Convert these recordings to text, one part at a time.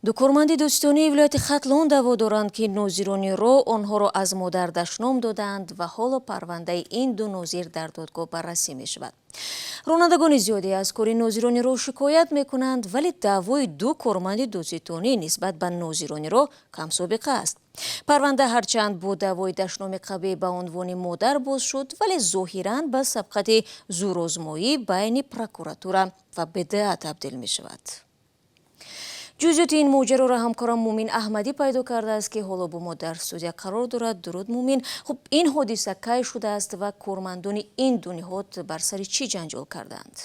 Ду корманди додситонии вилояти Хатлон даъво доранд, ки нозирони роҳ онҳоро аз модар дашном додаанд ва ҳоло парвандаи ин ду нозир дар додгоҳ баррасӣ мешавад. Ронандагони зиёде аз кори нозирони роҳ шикоят мекунанд, вале даъвои ду корманди додситонӣ нисбат ба нозирони роҳ камсобиқа аст. Парванда ҳарчанд бо даъвои дашноми қабеҳ ба унвони модар боз шуд, вале зоҳиран ба сабқати зӯрозмоӣ байни прокуратура ва БДА табдил мешавад. Ҷузъиёти ин моҷароро ҳамкорам Мумин Аҳмадӣ пайдо кардааст, ки ҳоло бо мо дар студия қарор дорад. Дуруд, Мумин. Хуб, ин ҳодиса кай шудааст ва кормандони ин ду ниҳод бар сари чӣ ҷанҷол кардаанд?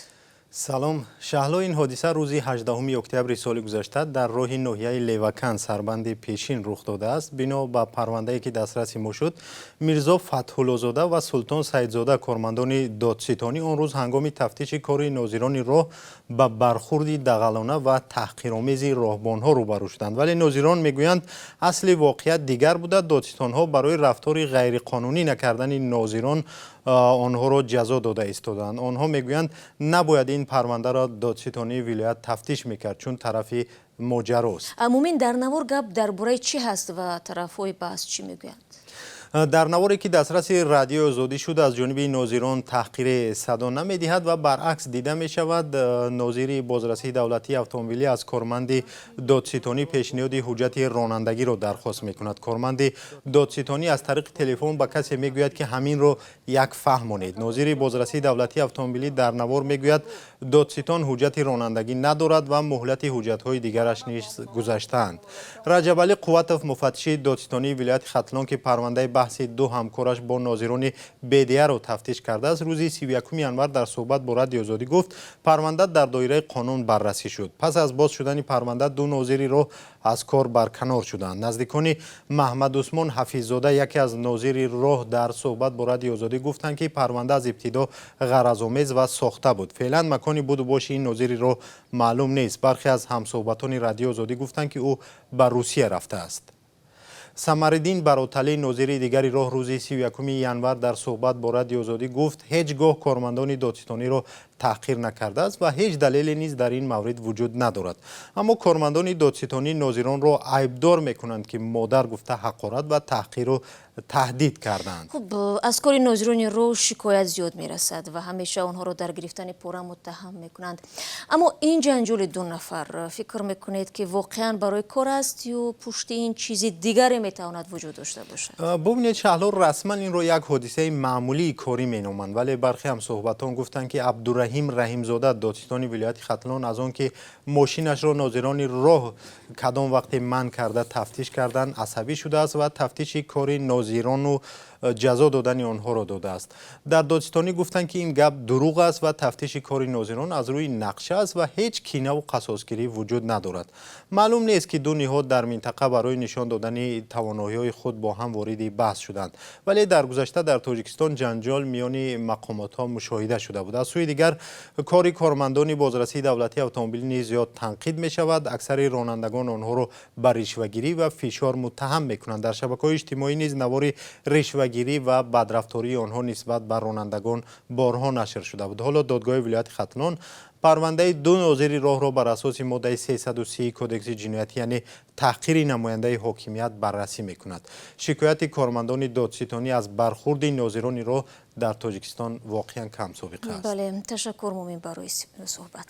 Салом, Шаҳло. Ин ҳодиса рӯзи 18 октябри соли гузашта дар роҳи ноҳияи Левакан, сарбанди пешин, рух додааст. Бино ба парвандае, ки дастраси мо шуд, Мирзо Фатҳуллозода ва Султон Саидзода, кормандони додситонӣ, он рӯз ҳангоми тафтиши кори нозирони роҳ ба бархурди дағалона ва таҳқиромези роҳбонҳо рӯбарӯ шуданд. Вале нозирон мегӯянд, асли воқеият дигар буда, додситонҳо барои рафтори ғайриқонунӣ накардани нозирон онҳоро ҷазо дода истодаанд. Онҳо мегӯянд, набояд ин парвандаро додситонии вилоят тафтиш мекард, чун тарафи моҷарост. Мумин, дар навор гап дар бораи чӣ ҳаст ва тарафҳои баҳс чӣ мегӯянд? Дар наворе, ки дастраси Радиои Озодӣ шуд, аз ҷониби нозирон таҳқире садо намедиҳад ва баръакс дида мешавад. Нозири бозрасии давлатии автомобилӣ аз корманди додситонӣ пешниҳоди ҳуҷҷати ронандагиро дархост мекунад. Корманди додситонӣ аз тариқи телефон ба касе мегӯяд, ки ҳаминро як фаҳмонед. Нозири бозрасии давлатии автомобилӣ дар навор мегӯяд, додситон ҳуҷҷати ронандагӣ надорад ва муҳлати ҳуҷҷатҳои дигараш низ гузаштаанд. Раҷабалӣ Қувватов, муфаттиши додситонии вилояти Хатлон, ки парвандаи баҳси ду ҳамкораш бо нозирони БДАро тафтиш кардааст, рӯзи 31 январ дар суҳбат бо Радиои Озодӣ гуфт, парванда дар доираи қонун баррасӣ шуд. Пас аз боз шудани парванда ду нозири роҳ аз кор барканор шуданд. Наздикони Маҳмадусмон Ҳафиззода, яке аз нозири роҳ, дар суҳбат бо Радиои Озодӣ гуфтанд, ки парванда аз ибтидо ғаразомез ва сохта буд. Феълан макони буду боши ин нозири роҳ маълум нест. Бархе аз ҳамсуҳбатони Радиои Озодӣ гуфтанд, ки ӯ ба Русия рафтааст. Самариддин Бароталӣ, нозири дигари роҳ, рӯзи 31 январ дар суҳбат бо Радиои Озодӣ гуфт, ҳеҷ гоҳ кормандони додситониро таҳқир накардааст ва ҳеҷ далеле низ дар ин маврид вуҷуд надорад. Аммо кормандони додситонӣ нозиронро айбдор мекунанд, ки модар гуфта ҳақорат ва таҳқиру таҳдид карданд. Хуб, аз кори нозирони роҳ шикоят зиёд мерасад ва ҳамеша онҳоро дар гирифтани пора муттаҳам мекунанд. Аммо ин ҷанҷоли ду нафар, фикр мекунед, ки воқеан барои кор аст ё пушти ин чизи дигаре метавонад вуҷуд дошта бошад? Бубинед, Шаҳло, расман инро як ҳодисаи маъмулии корӣ меноманд, вале бархе ҳамсуҳбатон гуфтанд, ки Абдураҳим Раҳимзода, додситони вилояти Хатлон, аз он ки мошинашро нозирони роҳ кадом вақте манъ карда тафтиш карданд, асабӣ шудааст ва тафтиши кори нозирону ҷазо додани онҳоро додааст. Дар додситонӣ гуфтанд, ки ин гап дурӯғ аст ва тафтиши кори нозирон аз рӯи нақша аст ва ҳеҷ кинаву қасосгирӣ вуҷуд надорад. Маълум нест, ки ду ниҳод дар минтақа барои нишон додани тавоноиҳои худ бо ҳам вориди баҳс шуданд, вале дар гузашта дар Тоҷикистон ҷанҷол миёни мақомотҳо мушоҳида шуда буд. Аз сӯи дигар, кори кормандони бозрасии давлатии автомобилӣ низ зиёд танқид мешавад. Аксари ронандагон онҳоро ба ришвагирӣ ва фишор муттаҳам мекунанд. Дар шабакаҳои иҷтимоӣ низ навори ришвагирӣ ва бадрафтории онҳо нисбат ба ронандагон борҳо нашр шуда буд. Ҳоло додгоҳи вилояти Хатлон парвандаи ду нозири роҳро бар асоси моддаи 330 Кодекси ҷиноятӣ, яъне таҳқири намояндаи ҳокимият, баррасӣ мекунад. Шикояти кормандони додситонӣ аз бархурди нозирони роҳ дар Тоҷикистон воқеан камсобиқа аст. Бале, ташаккур, Мумин, барои суҳбат.